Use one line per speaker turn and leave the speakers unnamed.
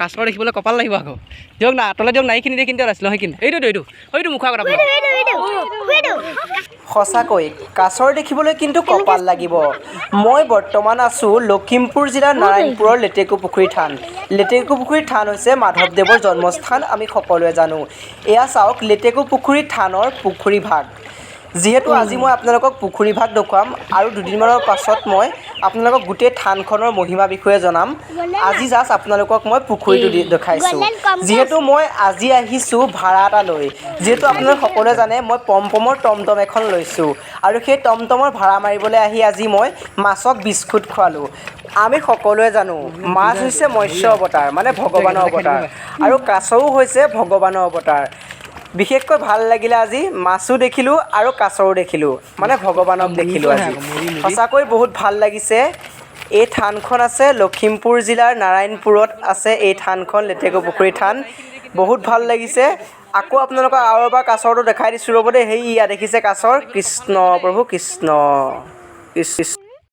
কাছৰ দেখিবলৈ কপাল লাগিব আকৌ। দিয়ক না, তলে দিয়ক না। এইখিনি, এইখিনিতে ওলাইছিলোঁ। সেইখিনি, এইটোতো, এইটো, সেইটো মুখৰ আগত আপোনাৰ।
সঁচাকৈ কাছৰ দেখিবলৈ কিন্তু কপাল লাগিব। মই বৰ্তমান আছোঁ লখিমপুৰ জিলাৰ নাৰায়ণপুৰৰ লেটেকু পুখুৰী থান। লেটেকু পুখুৰী থান হৈছে মাধৱদেৱৰ জন্মস্থান, আমি সকলোৱে জানো। এয়া চাওক, লেটেকু পুখুৰী থানৰ পুখুৰী ভাগ। যিহেতু আজি মই আপোনালোকক পুখুৰী ভাগ দেখুৱাম আৰু দুদিনমানৰ পাছত মই আপোনালোকক গোটেই থানখনৰ মহিমা বিষয়ে জনাম। আজি জাষ্ট আপোনালোকক মই পুখুৰীটো দেখাইছোঁ। যিহেতু মই আজি আহিছোঁ ভাড়া এটা লৈ, যিহেতু আপোনালোক সকলোৱে জানে, মই পমপমৰ টমটম এখন লৈছোঁ আৰু সেই টমটমৰ ভাড়া মাৰিবলৈ আহি আজি মই মাছক বিস্কুট খোৱালোঁ। আমি সকলোৱে জানো, মাছ হৈছে মৎস্য অৱতাৰ, মানে ভগৱানৰ অৱতাৰ, আৰু কাছও হৈছে ভগৱানৰ অৱতাৰ। বিশেষকৈ ভাল লাগিলে, আজি মাছো দেখিলোঁ আৰু কাছৰো দেখিলোঁ, মানে ভগৱানক দেখিলোঁ আজি। সঁচাকৈ বহুত ভাল লাগিছে। এই থানখন আছে লখিমপুৰ জিলাৰ নাৰায়ণপুৰত আছে এই থানখন, লেটেকু পুখুৰী থান। বহুত ভাল লাগিছে। আকৌ আপোনালোকক আৰু এবাৰ কাছৰটো দেখাই দিছোঁ, ৰ'ব দেই। সেইয়া দেখিছে কাছৰ। কৃষ্ণ প্ৰভু, কৃষ্ণ কৃষ্ণ।